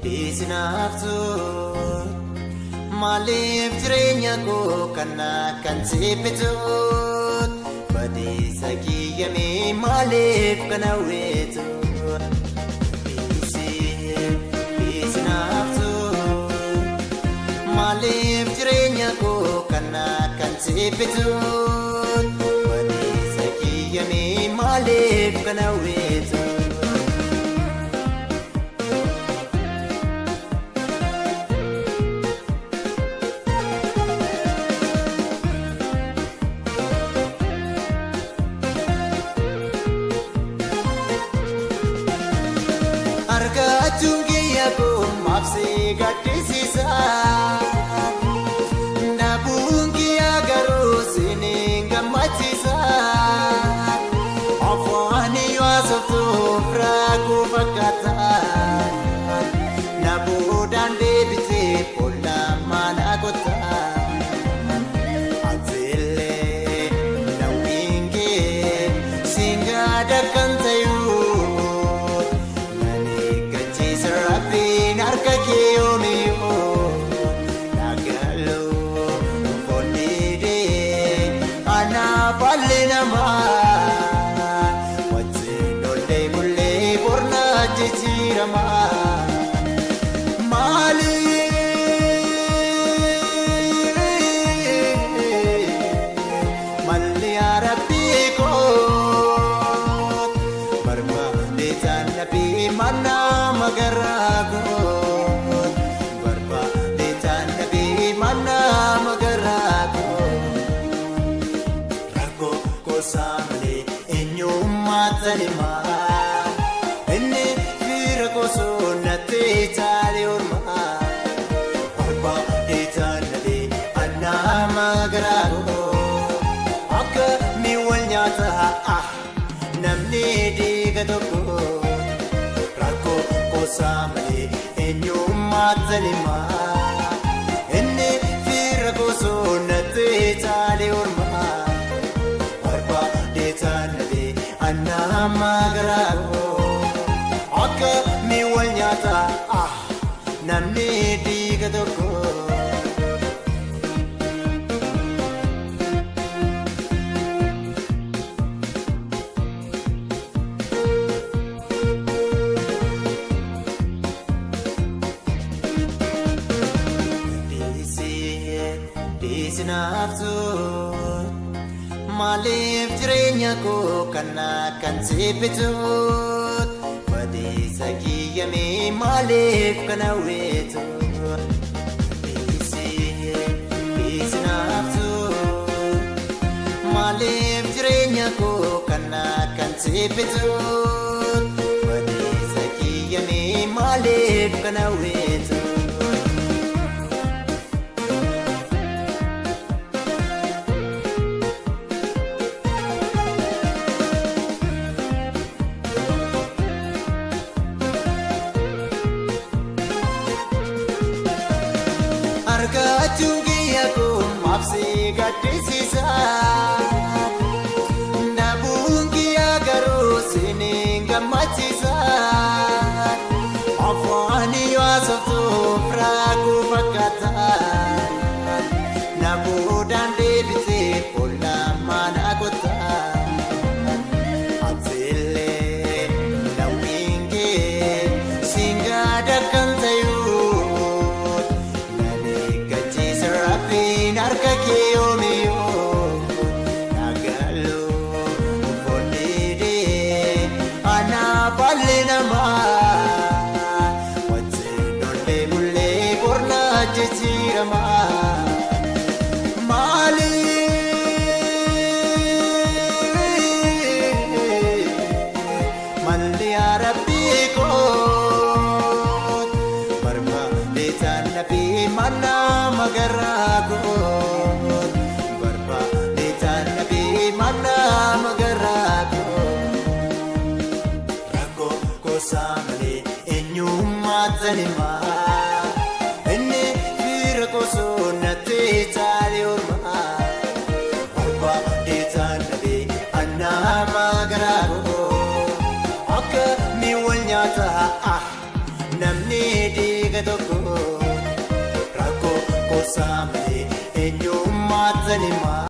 Dhiisinaaftu maaliif jireenya koo kana kan sibitu badiisa kiyyamee maaliif kana weetu. Dhiisinaaftu maaliif jireenya koo kana kan sibitu badiisa kiyyamee maaliif kana weetu. Argachuun kiyya koo maabsee gaddisiisa. Dhabuun kiyya garuu siniin gammachiisa. Afaan haasoftuuf rakkoo fakkaata. Nabuudhaan deebitee boolla mana kota. Atiilee nawiingee siingaada kan ta'uu. Rabbiin harka kee yoomiyoo nagaloo foonidee anaaf alli namaa wajjin lollee bullee bornaa jijjiiramaa. Maali malli Rabbii koo barbaadee taanabii mana magaraa koo barbaadee taanabii mana magaraa koo rakkoo gosa malee eenyummaa talimaa inni fira kosoo natti taale ormaa barbaadee taanabii anaa magaraa koo akka miwwal nyaataa namni dhiiga tokko. Rakkoo gosa malee eenyummaa talimaa inni fira kosoo natti taale ormaa barbaadee taanalee anaa magaraa koo akka miwwal nyaataa namni dhiiga tokko. Dhiisinaaftu maaliif jireenya koo kana kan sibitu badiisa kiyyamee maaliif kana weetu. Dhiisinaaftu maaliif jireenya koo kana kan sibitu badiisa kiyyamee maaliif kana weetu. Argachuun kiyya koo maabsee gaddisiisa. Dhabuun kiyya garuu siniin gammachiisa. Afaan haasoftuuf rakkoo fakkaata. Nabuudhaan deebitee boolla mana kota. Atiilee nawiingee siingaada kan ta'uu. Harka kee yoomiyoo nagaloo foonidee anaaf alli namaa wajjin lollee bullee bornaa jijjiiramaa. Maali malli Rabbii koo barbaadee taanabii mana magaraa koo barbaadee taanabii mana magaraa koo rakkoo gosa malee eenyummaa talimaa inni fira kosoo natti taale ormaa barbaadee taanabii anaa magaraa koo akka miwwal nyaataa. Namni dhiiga tokko rakkoo kosaa malee eenyummaa sanimaa.